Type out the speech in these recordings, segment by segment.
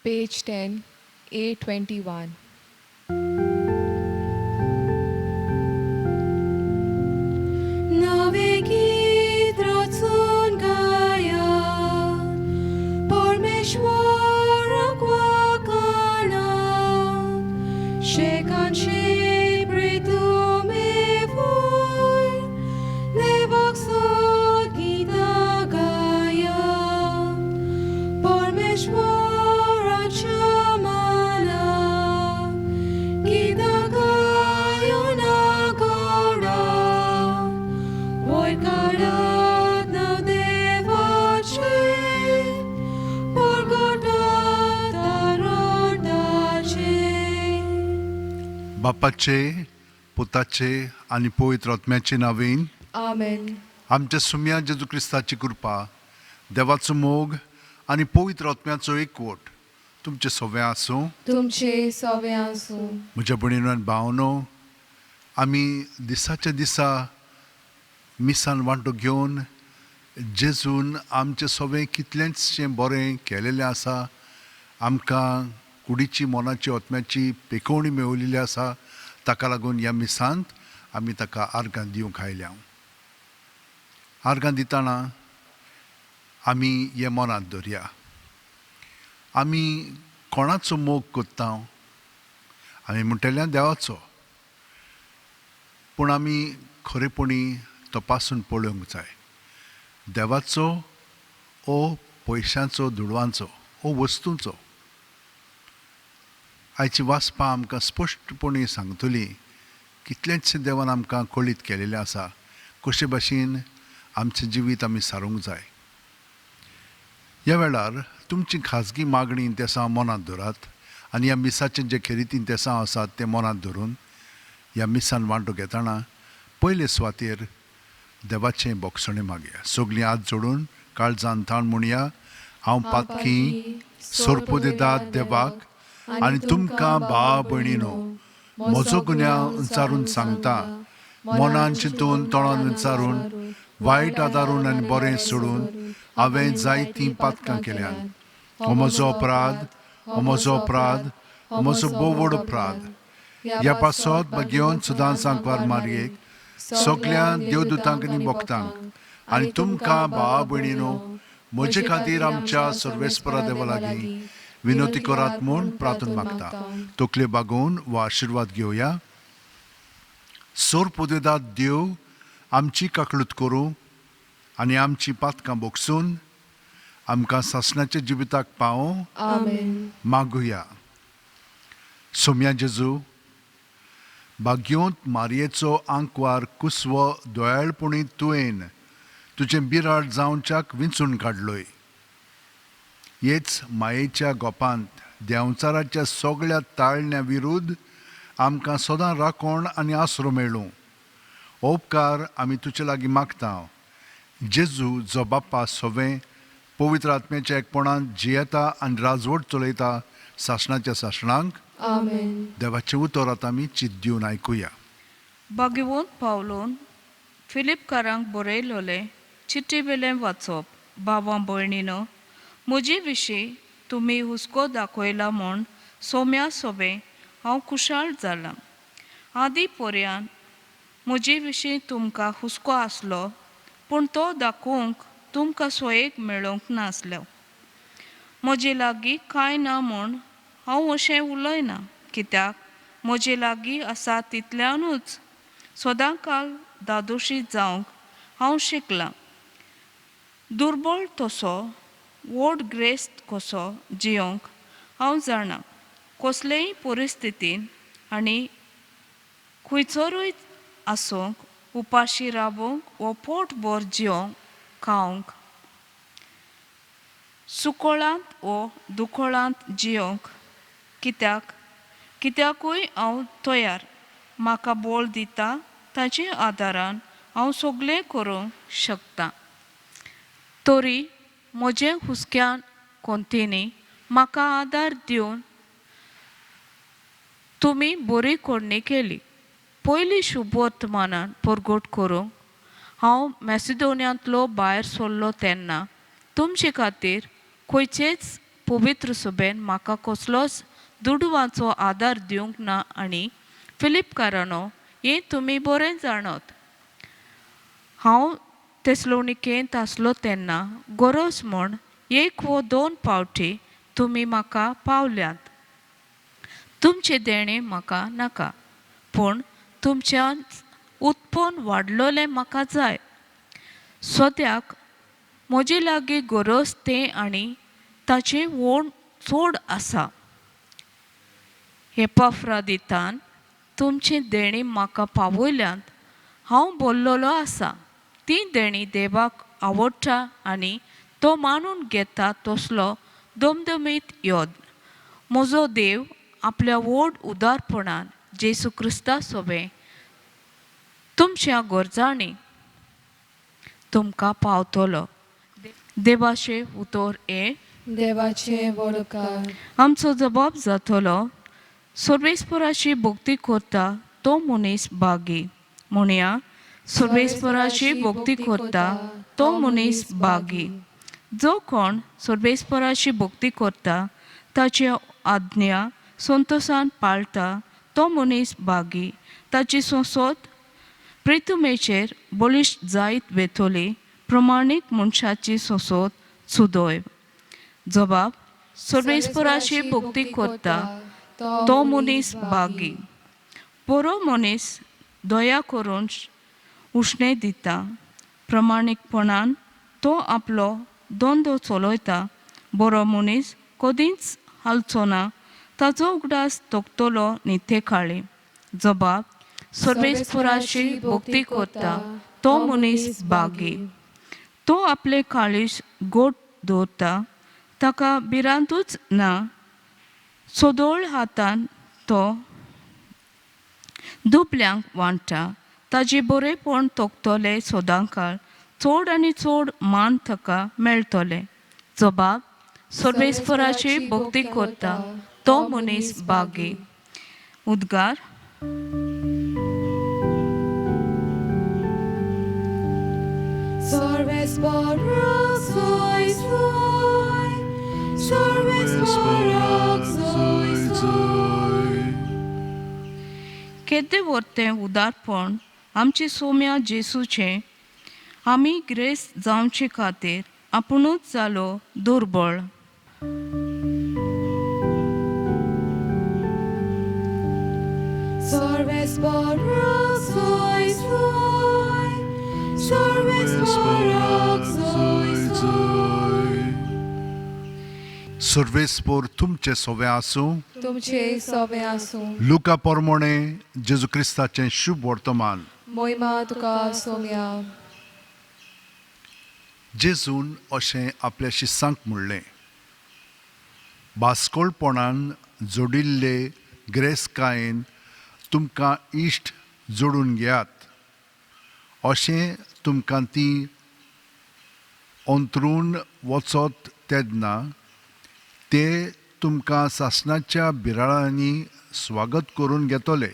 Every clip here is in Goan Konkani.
Page 10, A21. नवे गीत रचून गाया परमेश्वराक वाखाणा शेकान शेक प्रीतुमे वयर देवाक सोद गितां गाया परमेश्वराच्या माना गितां गायोन गोडा वयर काडात नांव देवाचें परगटात ताचें. बापाचे, पुताचे आनी पवित्र आत्म्याचे नांवेन. Amen. आमच्या सुम्या जेजू क्रिस्ताची कृपा, देवाचो मोग आनी पवित्र आत्म्याचो एकवट तुमचे सगळें आसूं. तुमचे सवे आसूं. म्हज्या भयणीनो आनी भावनो, आमी दिसाच्या दिसा मिसान वांटो घेवन जेजून आमचें सगळें कितलेंचशें बरें केलेलें आसा. आमकां कुडीची, मनाची, आत्म्याची पेकोवणी मेळिल्ली आसा. ताका लागून ह्या मिसांत आमी ताका आर्गां दिवंक आयल्या. आर्गां दितना आमी हें मनांत दवरया, आमी कोणाचो मोग करता? आमी म्हणटले देवाचो, पूण आमी खरेपणी तपासून पळोवंक जाय, देवाचो ओ पयशांचो, दुडवांचो ओ वस्तूंचो? आयची वाचपां आमकां स्पश्टपणी सांगतली कितलेंच देवान आमकां कळीत केलेलें आसा, कशे भाशेन आमचें जिवीत आमी सारूंक जाय. ह्या वेळार तुमची खाजगी मागणी तेसां मनांत धरात आनी ह्या मिसाचें जे खेरीतीन तेसांव आसात तें मनांत धरून ह्या मिसान वांटो घेतना पयले सुवातेर देवाचें बोगसणें मागया. सगळीं हात जोडून काळजान ताण म्हणया, हांव पातकी सोरपुदेदाद देवाक आनी तुमकां भाव भयणीनो म्हजो गुन्यांव विचारून सांगता. मनान चिंतून, तोंडान विचारून, वायट आदारून आनी बरें सोडून हांवें जायतीं पातकां केल्यान. हो म्हजो अपराध, हो म्हजो अपराध, हो म्हजो भोव व्हड अपराध. ह्या पासत घेवन सदांच आंकवार मारयेक, सगल्या देवदूतांक आनी भक्तांक आनी तुमकां भावा भयणीनो म्हजे खातीर आमच्या सर्वेस्परा देवा लागीं विनवती करात म्हूण प्रार्थना मागता. तकल्यो बागोवन वा आशिर्वाद घेवया. सोरपुदेदाद देव आमची काकळूत करूं आनी आमची पातकां बोगसून आमकां सासणाच्या जिविताक पावों. आमेन. मागुया. सोम्या जेजू, भाग्योंत मारयेचो आंकवार कुसवो दोयाळपणी तुवेन तुजें बिराड जावच्याक विंचून काडलोय. हेच मायेच्या गोपांत देंवचाराच्या सगळ्या ताळण्या विरुद्ध आमकां सदां राखण आनी आसरो मेळूं. हो उपकार आमी तुजे लागीं मागता, जेजू जो बाप्पा सवें पवित्र आत्म्याच्या एकपणान जियेता आनी राजवट चलयता सासणाच्या सासणांक. आमेन. देवाचें उतर आतां आमी चित दिवन आयकुया. भाग्यवंत पावलून फिलिपकारांक बरयलोलें चिट्ठी वेलें वाचप. भावां भयणीनो, म्हजे विशीं तुमी हुस्को दाखयला म्हूण सोम्या सोबें हांव खुशाल जालां. आदी पर्यान म्हजे विशीं तुमकां हुस्को आसलो, पूण तो दाखोवंक तुमकां सोयेक मेळोवंक नासलो. म्हजे लागीं कांय ना म्हूण हांव अशें उलयना, कित्याक म्हजे लागीं आसा तितल्यानूच सदांकाल धादोशी जावंक हांव शिकलां. दुर्बळ तसो व्हड ग्रेस्त कसो जियोंक हांव जाणा. कसलेय परिस्थितीन आनी खंयसरूय आसूंक, उपाशी रावूंक वो पोटभर जियोंक खावंक, सुकोळांत वो दुकोळांत जियोंक, कित्याक कित्याकूय हांव तयार. म्हाका बळ दिता ताचे आदारान हांव सगळें करूंक शकता. तरी म्हजें हुस्क्यान कोंतीनी म्हाका आदार दिवन तुमी बरी करणी केली. पयली शुभवर्तमानान परगट करूंक हांव मॅसिडोनियांतलो भायर सरलो तेन्ना तुमचे खातीर खंयचेच पवित्र सभेन म्हाका कसलोच दुडवांचो आदार दिवंक ना आनी फिलिपकारानो हें तुमी बरें जाणत. हांव तेसलोनिकेंत आसलो तेन्ना गरज म्हूण एक वो दोन पावटी तुमी म्हाका पावल्यात. तुमचें देणें म्हाका नाका, पूण तुमच्यान उत्पन्न वाडलोलें म्हाका जाय. सद्याक म्हजे लागीं गरज तें आनी ताचें ओण चड आसा. एपाफ्रादितान तुमचें देणें म्हाका पावयल्यांत, हांव बोल्लोलो आसा. ती देणी देवाक आवडटा आनी तो मानून घेता तसलो दमदमीत योद. म्हजो देव आपल्या व्हड उदारपणान जेजू क्रिस्ता सोबें तुमच्या गरजांनी तुमकां पावतलो. देवाचें उतर हें देवाचे व्हड उपकार. आमचो जबाब जातलो. सर्वेस्पराची भक्ती करता तो मनीस भागी. म्हणया, सर्वेस्पराची भक्ती करता तो मनीस भागी. जो कोण सर्वेस्पराची भक्ती करता, ताची आज्ञा संतोसान पाळटा तो मनीस भागी. ताची संसद प्रितुमेचेर बळिश्ट जायत वेतली. प्रमाणीक मनशाची संसद सुदैव. जबाब, सर्वेस्पराची भक्ती करता तो मनीस भागी. बरो मनीस दया करून उश्णें दिता. प्रमाणीकपणान तो आपलो धंदो चलयता. बरो मनीस कदींच हालचो ना, ताचो उगडास तोखतलो न्हिते काळी. जबाब, सर्वेस्पराची भक्ती करता तो मनीस भागी. तो आपले काळीज गोट दवरता, ताका भिरांतूच ना. सदोळ हातान तो दुबल्यांक वांट्टा. ताजें बरेपण तोखतलें सदांकाळ, चड आनी चड मान ताका मेळटलें. जबाब, सर्वेस्पराची भक्ती करता तो मनीस भागी. उद्गार. Sarvespara soy soy, Sarvespara soy soy. केद्दें व्हरतें उदारपण आमचे सोम्या जेसूचें, आमी ग्रेस्त जावचे खातीर आपुणूच जालो दुर्बळ. Sarvespara soy soy, Sarvespara soy soy. सर्वेस्पोर तुमचे सोवे आसूं. तुमचे सोबें आसूं. लुका पोरमोणे जेजू क्रिस्ताचें शुभ वर्तमान. मोहिमा तुका सोम्या. जेजून अशें आपल्या शिसांक म्हणलें, बास्कोळपणान जोडिल्ले ग्रेसकायेन तुमकां इश्ट जोडून घेयात, अशें तुमकां ती अंतरून वचत तेन्ना ते तुमकां सासणाच्या बिराळांनी स्वागत करून घेतले.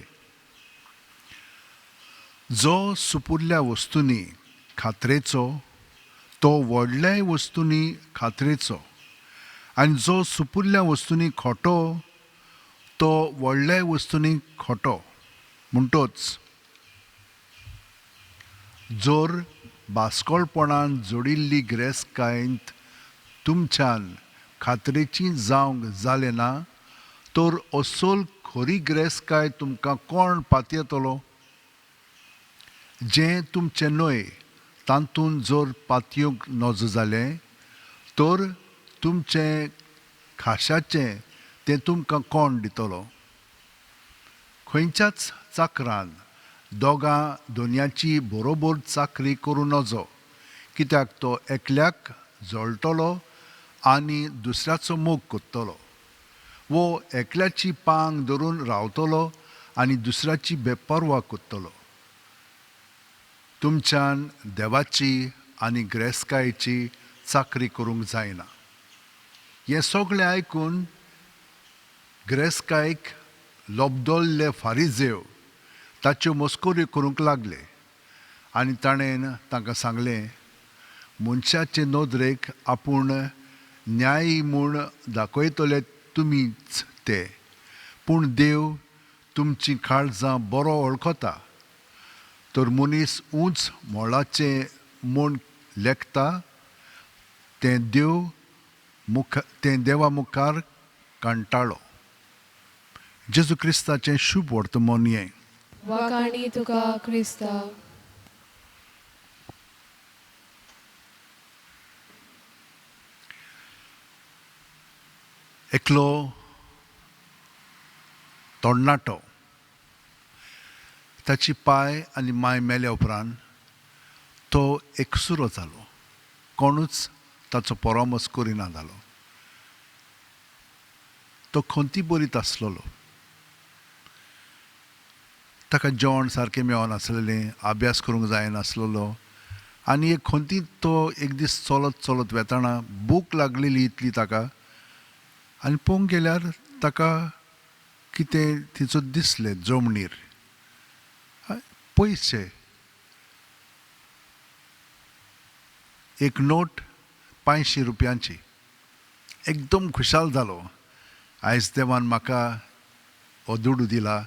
जो सुपुरल्या वस्तूंनी खात्रेचो तो व्हडल्याय वस्तूंनी खात्रेचो, आनी जो सुपुरल्या वस्तूंनी खोटो तो व्हडल्याय वस्तूंनी खोटो. म्हणटोच जर बास्कोळपणान जोडिल्ली गिरेस्तकायेंत तुमच्यान खात्रेची जावंक जालें ना, तर अस्सल खरी गिरेस्तकाय तुमकां कोण पातयेतलो? जें तुमचें न्हय तातूंत जर पातयेवंक नजो जालें तर तुमचें खाशाचें तें तुमकां कोण दितलो? खंयच्याच चाकरान दोगां दोनयाची बरोबर चाकरी करूं नजो, कित्याक तो एकल्याक जळटलो आनी दुसऱ्याचो मोग करतलो, वो एकल्याची पांग धरून रावतलो आनी दुसऱ्याची बेपर्वा करतलो. तुमच्यान देवाची आनी गिरेस्तकायेची चाकरी करूंक जायना. हें सगळें आयकून गिरेस्तकायेक लोबदोल्ले फारिजेव ताच्यो मस्कऱ्यो करूंक लागले आनी ताणें तांकां सांगलें, मनशाचे नदरेक आपूण न्यायी म्हूण दाखयतले तुमीच ते, पूण देव तुमचीं काळजां बरो वळखता. तर मनीस उंच मोळाचें म्हूण लेखता तें देव मुख तें देवा मुखार कांटाळो. जेजू क्रिस्ताचें शुभ वर्तमान हें. वाखाणी तुका क्रिस्ता. एकलो तरणाटो ताची पाय आनी माय मेल्या उपरांत तो एकसुरो जालो. कोणूच ताचो परामर्श करिना जालो. तो खंती बरीत आसलेलो. ताका जेवण सारकें मेळनासलेलें, अभ्यास करूंक जायनासलेलो आनी एक खंती तो एक दीस चलत चलत वेताना भूक लागलेली इतली ताका आनी पळोवंक गेल्यार ताका कितें थिंयसर दिसलें जमनीर पयशे, एक नोट 500 रुपयांची. एकदम खुशाल जालो, आयज देवान म्हाका हो दुडू दिला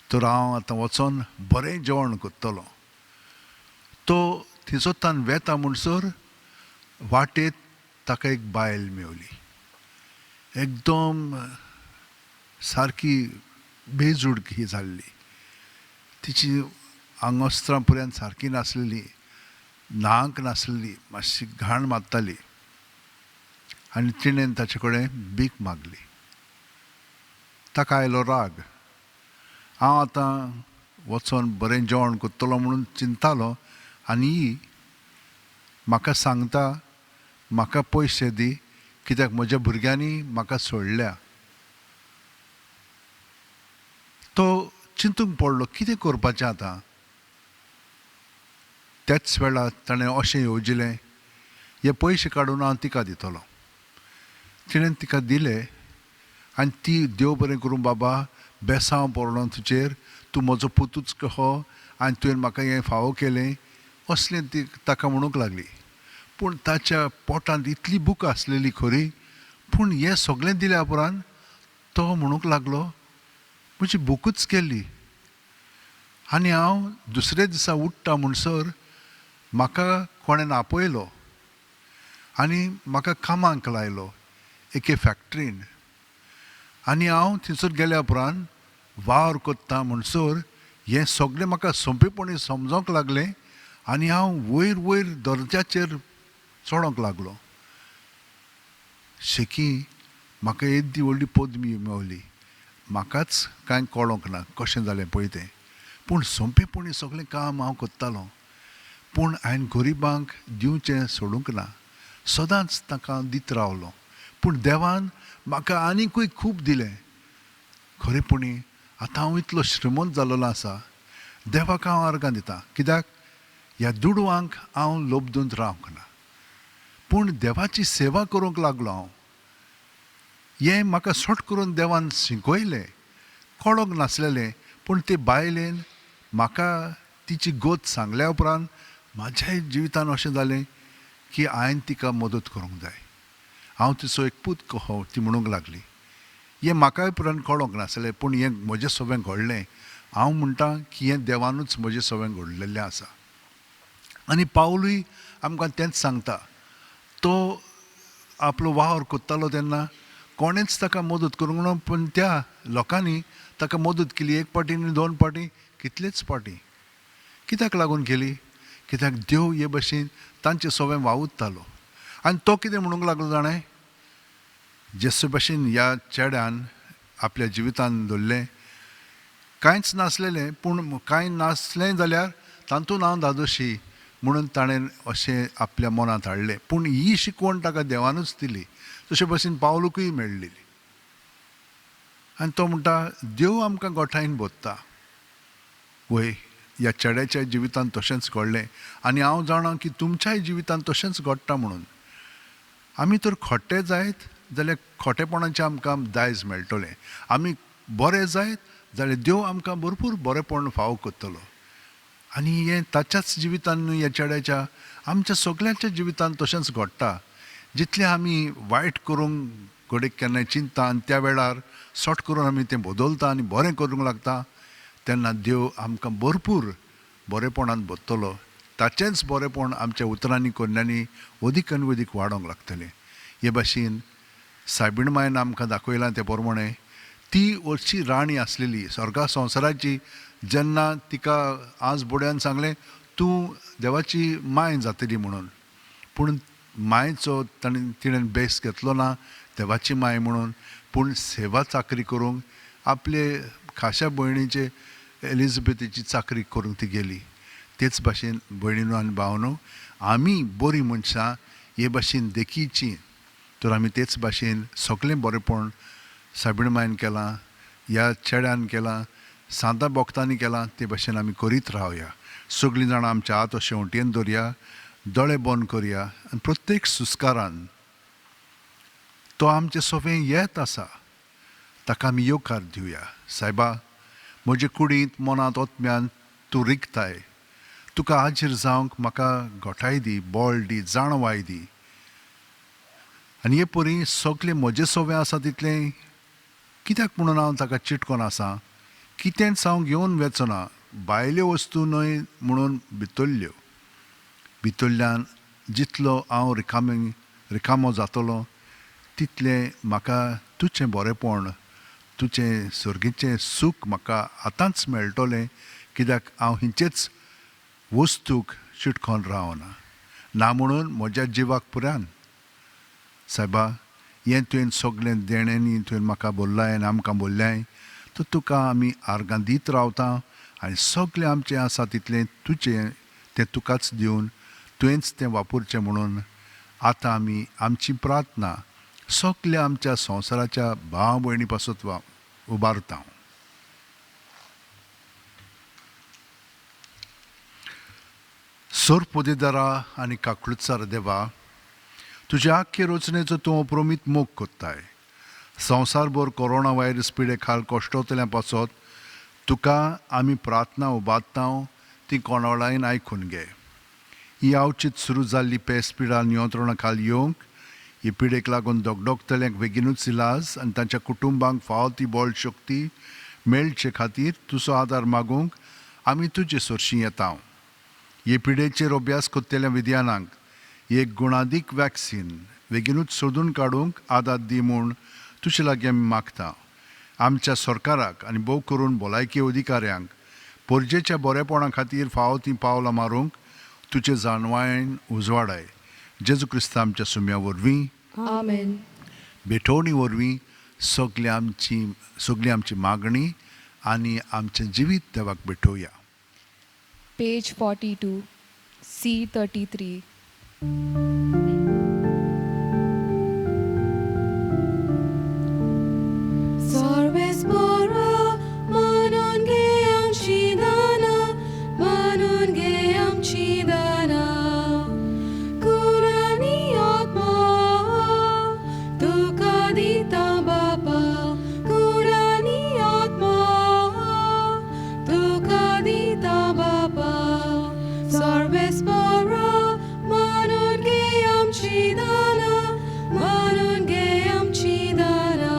तर हांव आतां वचोन बरें जेवण करतलो. तो थिंयसर वेता म्हणसर वाटेत ताका एक बायल मेवली, एकदम सारकी बेजूड ही जाल्ली. तिची आंगवस्त्रां पर्यंत सारकी नासलेली, न्हांक नासलेली, मातशी घाण मारताली आनी तिणें ताचे कडेन भीक मागली. ताका आयलो राग, हांव आतां वचोन बरें जेवण करतलो म्हणून चिंतालो आनी ही म्हाका सांगता म्हाका पयशे दी कित्याक म्हज्या भुरग्यांनी म्हाका सोडल्या. तो चिंतूंक पडलो कितें करपाचें आतां. त्याच वेळार ताणें अशें येवजिलें, हे पयशे काडून हांव तिका दितलो. तिणें तिका दिले आनी ती देव बरें करूं बाबा, बेसांव पडलो तुजेर, तूं म्हजो पुतूच कहो आनी तुवें म्हाका हें फावो केलें, असलें ती ताका म्हणूंक लागली. पूण ताच्या पोटांत इतली भूक आसलेली खरी, पूण हें सगळें दिल्या उपरांत तो म्हणूंक लागलो म्हजी भुकूच गेली आनी हांव दुसरे दिसा उठ्ठा म्हणसर म्हाका कोणें आपयलो आनी म्हाका कामाक लायलो एके फॅक्ट्रीन आनी हांव थंयसर गेल्या उपरांत वावर करता म्हणसर हें सगळें म्हाका सोंपेपणी समजोंक लागलें आनी हांव वयर वयर दर्जाचेर चडोंक लागलो. शेकी म्हाका येदी व्हडली पदवी मेवली, म्हाकाच कांय कळोंक ना कशें जालें पळय तें, पूण सोंपेपणी सगळें काम हांव करतालो. पूण हांवें गरिबांक दिवचें सोडूंक ना, सदांच तांकां दित रावलो. पूण देवान म्हाका आनीकूय खूब दिलें. खरेपणी आतां हांव इतलो श्रीमंत जाल्लो आसा, देवाक हांव अर्गां दितां कित्याक ह्या दुडवांक हांव लोबदून रावंक ना, पूण देवाची सेवा करूंक लागलो हांव. हें म्हाका सट करून देवान शिकयलें, कळोंक नासलेलें, पूण ते बायलेन म्हाका तिची गोत सांगल्या उपरांत म्हाज्याय जिवितान अशें जालें की हांवें तिका मदत करूंक जाय. हांव तिचो एक पूत कहो ती म्हणूंक लागली. हें म्हाकाय उपरांत कळोंक नासलें, पूण हें म्हजें सगळें घडलें. हांव म्हणटा की हें देवानूच म्हजें सगळें घडलेलें आसा. आनी पावलूय आमकां तेंच सांगता, तो आपलो वावर करतालो तेन्ना कोणेंच ताका मदत करूंक ना, पूण त्या लोकांनी ताका मदत केली, एक पाटी न्ही दोन पाटी, कितलेच पाटी. कित्याक लागून केली? कित्याक देव हे भशेन तांचे सगळें वावुरतालो. आनी तो कितें म्हणूंक लागलो जाणें, जेसे भशेन ह्या चेड्यान आपल्या जिवितान धरलें, कांयच नासलेलें, पूण कांय नासलें जाल्यार तातूंत हांव धादोशी म्हणून ताणें अशें आपल्या मनांत हाडलें. पूण ही शिकवण ताका देवानूच दिली, तशे भशेन पावलूकय मेळ्ळेली. आनी तो म्हणटा देव आमकां गोठायन भरता. वय, ह्या चेड्याच्या जिवितांत तशेंच घडलें आनी हांव जाणा की तुमच्याय जिवितांत तशेंच घडटा म्हणून. आमी तर खोटे जायत जाल्यार खोटेपणाचें आमकां दायज मेळटलें, आमी बरे जायत जाल्यार देव आमकां भरपूर बरेपण फावो करतलो. आनी हें ताच्याच जिवितान न्हय, ह्या चेड्याच्या, आमच्या सगल्यांच्या जिवितांत तशेंच घडटा. जितलें आमी वायट करूंक घडये केन्नाय चिंता आनी त्या वेळार सट करून आमी तें बदलता आनी बरें करूंक लागता तेन्ना देव आमकां भरपूर बरेपणान भरतलो. ताचेंच बरेपण आमच्या उतरांनी करण्यांनी अदीक आनी अदीक वाडोवंक लागतलें. हे भाशेन सायबीण मायन आमकां दाखयलां ते प्रमाणें ती अशी राणी आसलेली स्वर्गा संवसाराची. जेन्ना तिका आज बोड्यान सांगलें तूं देवाची माय जातली म्हणून, पूण मायचो ताणें तिणें बेस घेतलो ना देवाची माय म्हणून, पूण सेवा चाकरी करूंक आपले खाशा भयणीचे एलिजबेथीची चाकरी करूंक ती गेली. तेच भाशेन भयणीनो आनी भावनो आमी बरीं मनशां हे भाशेन देखीचीं तर आमी तेच भाशेन सगळें बरेंपण सायबीण मायन केलां, ह्या चेड्यान केलां, सांता भक्तांनी केलां, ते भाशेन आमी करीत रावया. सगळीं जाणां आमच्या हात अशें वटेन दवरया, दोळे बंद करया आनी प्रत्येक सुस्कारान तो आमचे सोंपें येत आसा ताका आमी येवकार दिवया. सायबा, म्हजे कुडींत मनांत ओतम्यान तूं रिगताय, तुका हाजीर जावंक म्हाका घोटाय दी, बळ दी, जाणवाय दी. आनी हे परी सगळें म्हजें सोवें आसा तितलें कित्याक म्हणून हांव ताका चिटकोन आसा, कितेंच हांव घेवन वचना, भायल्यो वस्तू न्हय म्हणून भितरल्यो. भितरल्यान जितलो हांव रिकामो जातलो तितलें म्हाका तुजें बरेंपण, तुजें सर्गीचें सूख म्हाका आतांच मेळटलें, कित्याक हांव हिंचेच वस्तूक चिटकोन रावना ना म्हणून म्हज्या जिवाक पुरान. सायबा, हें तुवें सगळें देण्यांनी तुवें म्हाका बोल्लाय आनी आमकां बोल्ल्याय तर तुका आमी आर्गां दीत रावता आनी सगळें आमचें आसा तितलें तुजें तें तुकाच दिवन तुवेंच तें वापरचें म्हणून आतां आमी आमची प्रार्थना सगल्या आमच्या संवसाराच्या भाव भयणी पासत उबारता. सोरपोदेदारा आनी काकळुचार देवा, तुज्या आख्खे रचनेचो तूं अप्रमीत मोग कोत्ताय. संवसारभर कोरोना व्हायरस पिडे खाल कश्टोतल्या पासत तुका आमी प्रार्थना उबारता ती कोणावळायन आयकून घे. ही आवचीत सुरू जाल्ली पेस पिडा नियंत्रणा खाल येवंक, ही पिडेक लागून दगदगतल्यांक बेगीनूच इलाज आनी तांच्या कुटुंबांक फावो ती बळ शक्ती मेळचे खातीर तुजो आदार मागूंक आमी तुजे सरशीं येता. हे पिडेचेर अभ्यास करतल्या विद्यानांक एक गुणादीक वॅक्सीन बेगीनूच सोदून काडूंक आदार दी म्हूण तुजे लागीं आमी मागता. आमच्या सरकाराक आनी भोव करून भलायकी अधिकाऱ्यांक परजेच्या बरेपणा खातीर फावो तीं पावलां मारूंक तुजे जाणवायेन उजवाडाय. जेजू क्रिस्ता आमच्या सुम्या वरवीं, आमेन. भेटवणी वरवीं सगळी आमची मागणी आनी आमचें जिवीत देवाक भेटोवया. Page 42, C33. Sarvespora manon geam chidana, manon geam chidana. Kurani atma tuka dita bapa, kurani atma tuka dita bapa. Sarvespora manon geam chidana, manon geam chidana.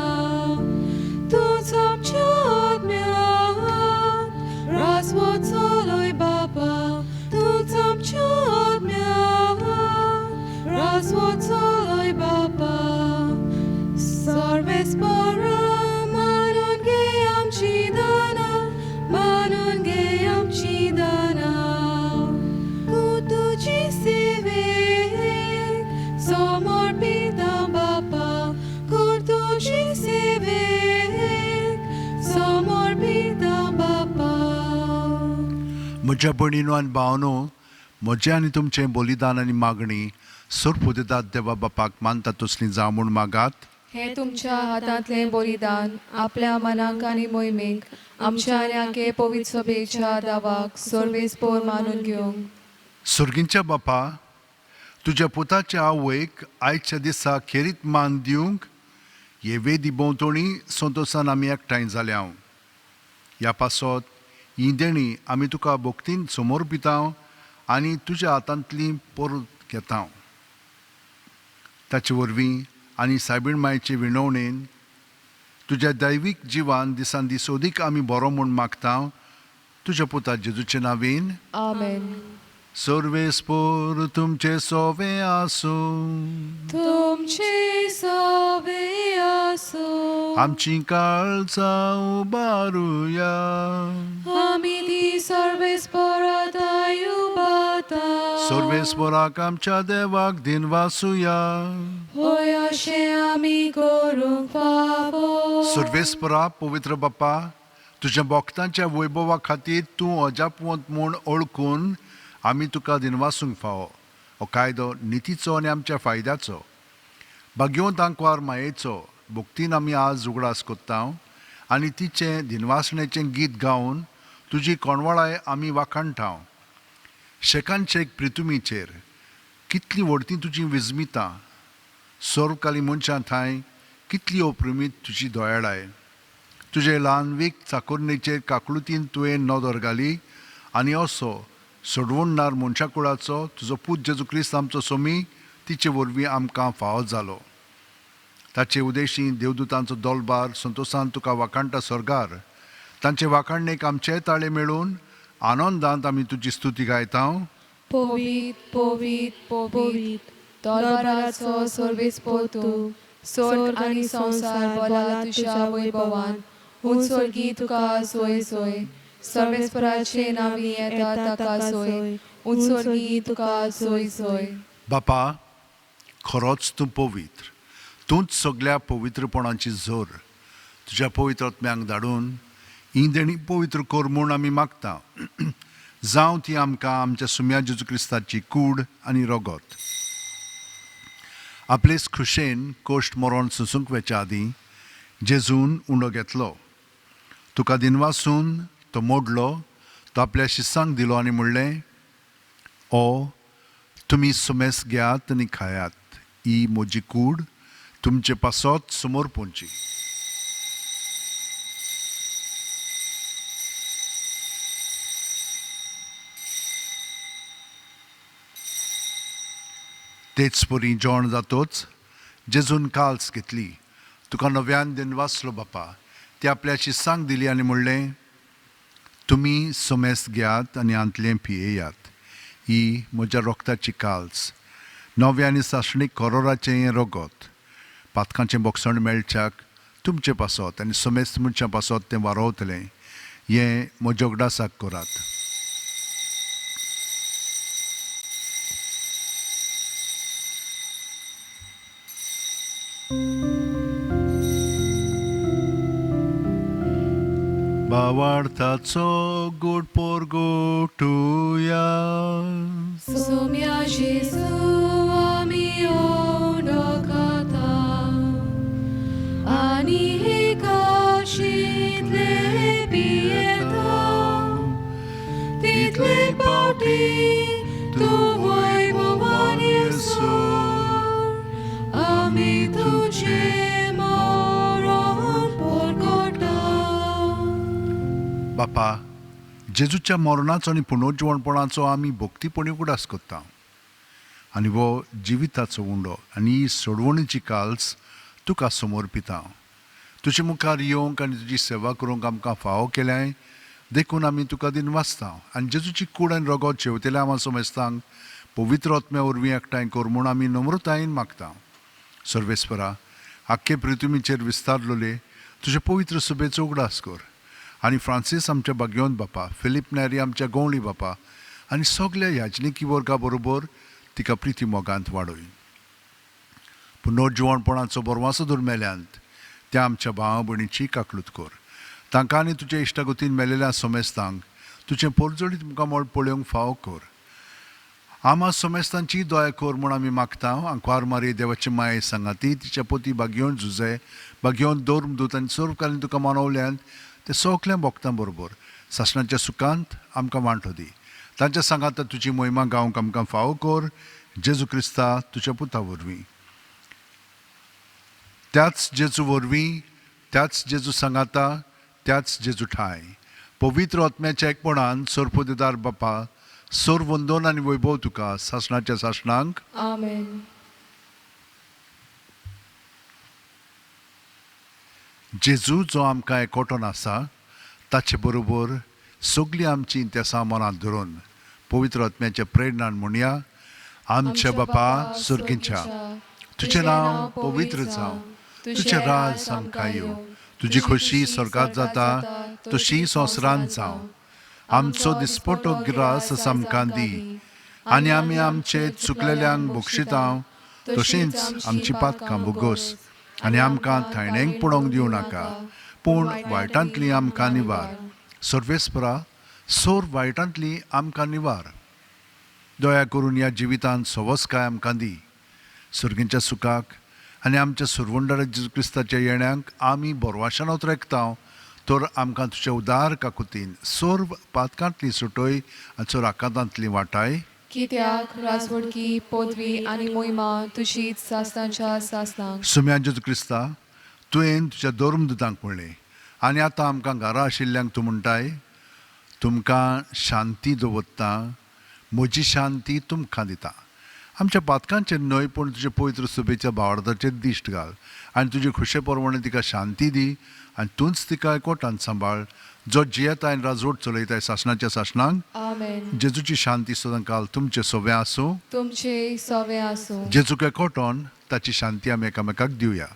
म्हज्या भयणीनो आनी भावनो, म्हजें आनी तुमचें बलिदान आनी मागणी सोरपुदेदात देवा बापाक मानता तसली जावं म्हूण मागात. हे तुमच्या हातांतलें बलिदान आपल्या मनाक आनी मोहिमेक आमच्या आनी आखे पवित्र सभेच्या दावाक सर्वेस्पोर मानून घेवंक. सर्गींच्या बापा, तुज्या पुताच्या आवयक आयच्या दिसा खेरीत मान दिवंक हे वेदी भोंवतणी संतोसान आमी एकठांय जाल्या. ह्या पासत ही देणी आमी तुका भक्तीन समर्पिता आनी तुज्या हातांतली परत घेता. ताचे वरवीं आनी सायबीण मायचे विणवणेन तुज्या दैवीक जिवान दिसान दीस अदीक आमी बरो म्हूण मागता तुज्या पुता जेजूचे नांवेन. आमेन. सर्वेस्पोर तुमचे सोवे आसूं. तुमचे सवे आसूं. आमची काळजां उबारुया. आमी ती सर्वेस्पराताय उबाता. सर्वेस्पोराक आमच्या देवाक दिनवासुया. होय अशें आमी करूंक फावो. सर्वेस्परा पवित्र बापा, तुज्या भक्तांच्या वैभवा खातीर तूं अजापवंत म्हूण ओळखून आमी तुका दिनवासूंक फावो. हो कायदो नितीचो आनी आमच्या फायद्याचो. भाग्यवंत आंकवार मायेचो भक्तीन आमी आज उगडास करता आनी तिचें दिनवासणेचें गीत गावन तुजी कोणवाळाय आमी वाखाणटा. शेकान शेक प्रितुमीचेर कितलीं व्हडतीं तुजीं विजमितां, सर्वकाली मनशां थांय कितली अप्रमीत तुजी दयाळाय. तुजे ल्हानवीक चाकोरणेचेर काकळुतीन तुवें नदर घाली आनी असो सोडवणदार मनशा कुळाचो तुजो पूत जेजू क्रिस्त आमचो सोमी तिचे वरवीं आमकां फावो जालो. ताचे उदेशी देवदूतांचो दोलबार संतोसान तुका वाखाणटा स्वर्गार. तांचे वाखाणणेक आमचे ताळे मेळून आनंदांत आमी तुजी स्तुती गायता. पवित पवित पवित दरबाराचो सर्वेस्पोर तूं, स्वर्ग आनी संवसार भरला तुज्या वैभवान. उंच स्वर्गी तुका सोय सोय. सर्वेस्पराचे नांवी येता ताका सोय. उंच स्वर्गी तुका सोय सोय. बापा, खरोच तूं पवित्र, तूंच सगल्या पवित्रपणाची जोर. तुज्या पवित्र आत्म्यांक धाडून ही देणी पवित्र कर म्हूण आमी मागता, जावं ती आमकां आमच्या सुम्या जेजू क्रिस्ताची कूड आनी रगत. आपलेच खुशेन कोश्ट मरण सोंसूंक वेच्या आदीं जेजून उंडो घेतलो, तुका दिनवासून तो मोडलो, तो आपल्या शिसांक दिलो आनी म्हणलें, ओ तुमी सुमेस घेयात आनी खायात, ही म्हजी कूड तुमचे पासत समोर पोंची. तेच परी जेवण जातोच जेजून काल्स घेतली, तुका नव्यान दिनवासलो बापा, ती आपल्या शिसांक दिली आनी म्हणलें, तुमी सोमेस घेयात आनी हांतलें पियेयात, ही म्हज्या रोगताची काल्स, नव्या आनी सासणीक करोराचें हें रगत, पातकांचें बोगसण मेळच्याक तुमचे पासत आनी समेस्त मनशां पासत तें वारोवतलें. हें म्हज्या उगडासाक करात. भावार्थाचो गोड पोरगोटुया. सोम्या जेजू आमी ओडखता आनी हे काशींतले पियेता, तितले पावटी तूं वैभवान येसर आमी तुजें मरण परगटा. बापा, जेजूच्या मरणाचो आनी पुनर्जिवणपणाचो आमी भक्तीपणी उगडास करता आनी हो जिविताचो उंडो आनी ही सोडवणीची काल्स तुका समर्पिता. तुजे मुखार येवंक आनी तुजी सेवा करूंक आमकां फावो केल्याय देखून आमी तुका दिनवासता आनी जेजूची कूड आनी रगत शेवतेल्या आमा समेस्तांक पवित्र आत्म्या वरवीं एकठांय कर म्हूण आमी नम्रतायेन मागता. सर्वेस्परा, आख्खे पृथ्वीचेर विस्तारलोले तुजे पवित्र सभेचो उगडास कर आनी फ्रांसीस आमच्या भाग्यवंत बापा, फिलीप नॅरी आमच्या गवळी बापा आनी सगल्या याजनिकी वर्गा बरोबर तिका प्रिती मोगांत वाडय. पुनर्जिवणपणाचो बरवासो धरून मेल्यांत त्या आमच्या भावा भयणीची काकलूत कर. तांकां आनी तुज्या इश्टागतीन मेलेल्या समेस्तांक तुजें पोरजोळीत मुखामळ पळोवंक फावो कर. आमा समेस्तांची दया कर म्हूण आमी मागता. आंकवार मारी देवाची माये सांगाती तिच्या पोती भाग्योवन झुजे भाग्योवन दौर्मदूत आनी सर्वकालीन तुका मानवल्यान ते सगल्या भक्तां बरोबर सासणाच्या सुखांत आमकां वांटो दी. तांच्या सांगाता तुजी मोहिमा गावंक आमकां फावो कर, जेजू क्रिस्ता तुज्या पुता वरवीं. त्याच जेजू वरवीं, त्याच जेजू सांगाता, त्याच जेजू ठाय पवित्र आत्म्याच्या एकपणान सरपोदेदार बापा, सोर वंदोन आनी वैभव तुका सासणाच्या सासणांक. आमेन. जेजू जो आमकां एकवटोन आसा ताचे बरोबर सगळीं आमचीं इंतेसां मनांत धरून पवित्र आत्म्याच्या प्रेरणान म्हणया. आमच्या बापा सुर्गींच्या, तुजें नांव पवित्र जावं, तुजें राज आमकां येवं, तुजी खोशी स्वर्गात जाता तशी संवसारांत जावं. आमचो दिसपटो ग्रास आमकां दी आनी आमी आमचे चुकलेल्यांक बक्षितां तशींच आमची पातकां भोगोस आनी आमकां थायणेंक पडोवंक दिवं नाका, पूण वायटांतली आमकां निवार. सर्वेस्परा, सोर वायटांतली आमकां निवार. दया करून ह्या जिवितांत सवसकाय आमकां दी. सर्गींच्या सुखाक आनी आमच्या सुरवंडार जेजू क्रिस्ताच्या येण्याक आमी बोरवाशान रेखता, तर आमकां तुज्या उदार काकुतीन सर्व पातकांतली सुटय आनी चोर आकांतांतली वाटाय. कित्याक राजवडकी पदवी आनी मोहिमा तुजीच सासणाच्या सासणाक. सुम्या जेजू क्रिस्ता, तुवें तुज्या धर्मदुतांक म्हणलें आनी आतां आमकां घरा आशिल्ल्यांक तूं म्हणटाय, तुमकां शांती दवरता, म्हजी शांती तुमकां दिता. आमच्या पातकांचेर न्हय पूण तुजे पवित्र सुबेच्या भावार्थाचेर दिश्ट घाल आनी तुजे खुशे प्रमाणे तिका शांती दी आनी तूंच तिका एकवटान सांबाळ, जो जियेता आनी राजवट चलयताय सासणाच्या सासणाक. आमेन. जेजूची शांती सदांकाल तुमचे सोवे आसूं. तुमचे सवे आसूं. जेजूक एकवटोन ताची शांती आमी एकामेकाक दिवया.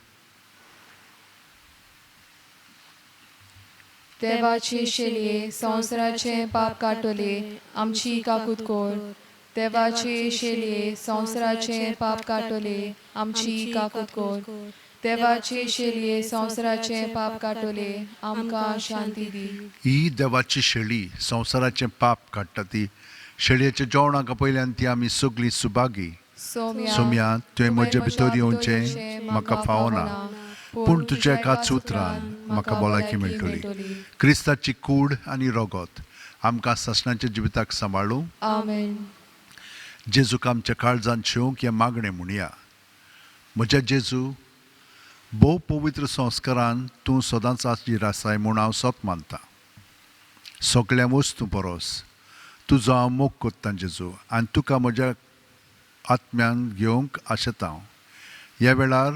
देवाचे शेलये संवसाराचें पाप काडटले, आमची काकूत कोर. देवाचे शेलये संवसाराचें पाप काडटले, आमची काकूत कोर. देवाचे शेलये संवसाराचें पाप काडटले, आमकां शांती दी. ही देवाची शेळी संवसाराचें पाप काडटा. ती शेळयेच्या जेवणाक पयल्यान ती आमी सगळीं सुभागी. सोम्या, तुवें म्हजे भितर येवचें म्हाका फावना, पूण तुज्या एकाच उतरान म्हाका भलायकी मेळटली. क्रिस्ताची कूड आनी रगत आमकां सासणाच्या जिविताक सांबाळूं. आमेन. जेजूक आमच्या काळजान शेवंक हें मागणें म्हणया. म्हज्या जेजू, भोव पवित्र संस्कारान तूं सदांच हाजीर आसाय म्हूण हांव सत मानतां. सगळ्या वस्तूं परस तुजो हांव मोग कोत्तां जेजू, आनी तुका म्हज्या आत्म्यान घेवंक आशेता हांव. ह्या वेळार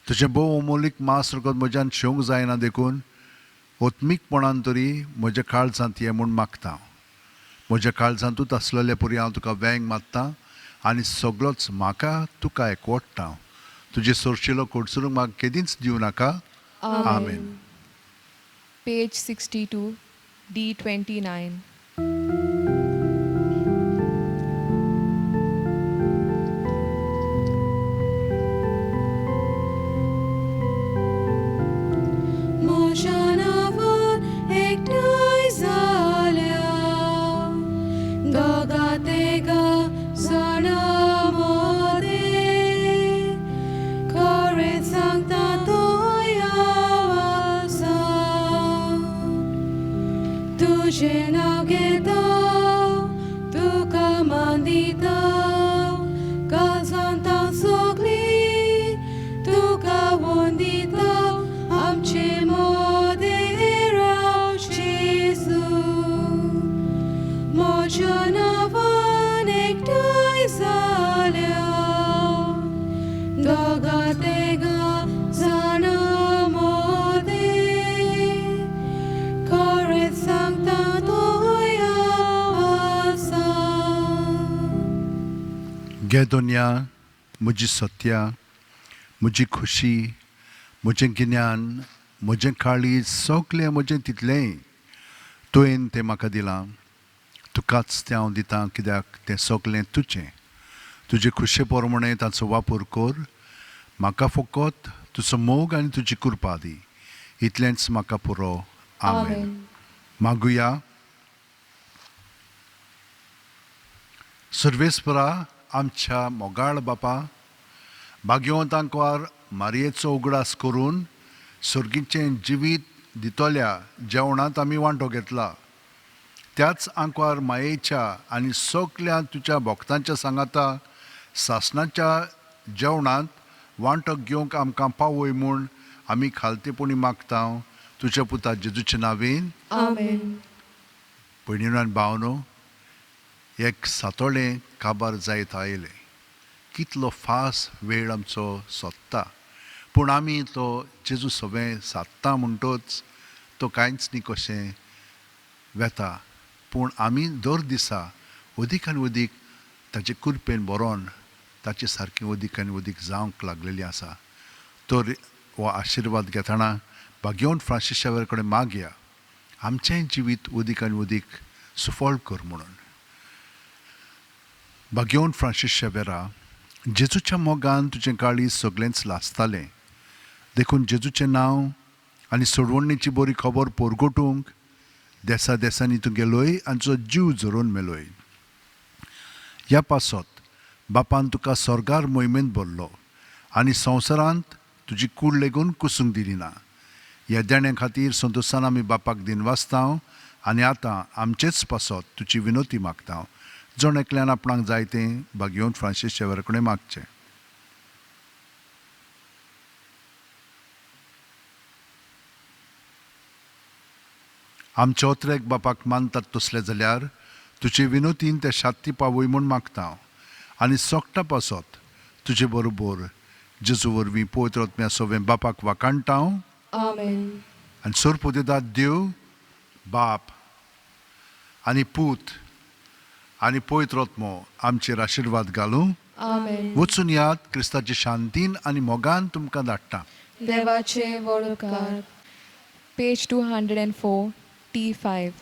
तुजें भोव अमोलीक मांस रगत म्हज्यान शेवंक जायना, देखून ओत्मीकपणान तरी म्हज्या काळजांत ये म्हूण मागता हांव. म्हज्या काळजांतूच आसलेले परी हांव तुका वेंग मारता आनी सगळोच म्हाका तुका एकवटता हांव. तुजे सोरशिलो कोडसरूंक म्हाका केदींच दिवं नाका. आमेन. Page 62, D 29. म्हज्या नांवान एकठांय जाल्या दोगा तेगा जाणां मदें, खरें सांगता तूं हांव आसा. तुजें नांव घेता, तुका मान दिता, काळजांत हांव सगळीं तुका वंदिता. आमचे मदें राव जेजू, म्हज्या नांवान एकठांय जाल्या दोगा तेगा जाणां मदें, खरें सांगता तूं हांव आसा. गे दोनया, म्हजी सत्या, म्हजी खुशी, म्हजें गिन्यान, म्हजें काळीज, सगळें म्हजें तितलेंय तुवें तें म्हाका दिलां. तुकाच तें हांव दितां, कित्याक तें सगळें तुजें. तुजे खुशे प्रमाणें ताचो वापर कर. म्हाका फकत तुजो मोग आनी तुजी कृपा दी, इतलेंच म्हाका पुरो. आमेन. मागुया. सर्वेस्परा, आमच्या मोगाळ बापा, भाग्यवंतांकवार मारयेचो उगडास करून सर्गीचें जिवीत दितल्या जेवणांत आमी वांटो घेतला. त्याच आंकवार मायेच्या आनी सगल्या तुज्या भक्तांच्या सांगाता सासणाच्या जेवणांत वांटो घेवंक आमकां पावय म्हूण आमी खालतेपणी मागता, तुज्या पुता जेजूच्या नांवेन. आमेन. भयणीनो आनी भावनो, एक सातोळें काबार जायत आयलें. कितलो फास्ट वेळ आमचो सोदता. पूण आमी तो जेजू सगळें सादता म्हणटच तो कांयच न्ही कशें वेता. पूण आमी दर दिसा अदीक आनी अदीक ताचे कृपेन बरोवन ताचे सारकें अदीक आनी अदीक जावंक लागलेली आसा. तर हो आशिर्वाद घेतना भाग्यवंत फ्रांसीस शावेर कडेन मागया, आमचेंय जिवीत अदीक आनी अदीक सुफळ कर म्हणून. भाग्यवंत फ्रांसीस शेवेरा, जेजूच्या मोगान तुजें काळीज सगळेंच लासतालें, देखून जेजूचें नांव आनी सोडवणीची बरी खबर पोरगोटूंक देसा देसांनी तूं गेलोय आनी तुजो जीव झरोवन मेलोय. ह्या पासत बापान तुका स्वर्गार मोहिमेंत भरलो आनी संवसारांत तुजी कूड लेगून कुसूंक दिली ना. ह्या देण्या खातीर संतोशान आमी बापाक दिनवासता आनी आतां आमचेच पासत तुजी विनोती मागता. जण एकल्यान आपणाक जाय तें भाग्यवंत फ्रांसीस शेवर कडेन मागचें. आमचे ओत्रेक बापाक मानतात तसले जाल्यार तुजे विनोतीन ते शात्ती पावय म्हूण मागता आनी सोकटा पासत तुजे बरोबर जेजू वरवीं पवित्र आत्म्या सगळें बापाक वाखाणटा. आमेन. आनी सोरपोदेदाद देव बाप आनी पूत आनी पवित्र आत्मो आमचेर आशिर्वाद घालूं. आमेन. वचून याद क्रिस्ताचे शांतीन आनी मोगान तुमकां धाडटा. देवाचे व्हड उपकार. Page 204, T5.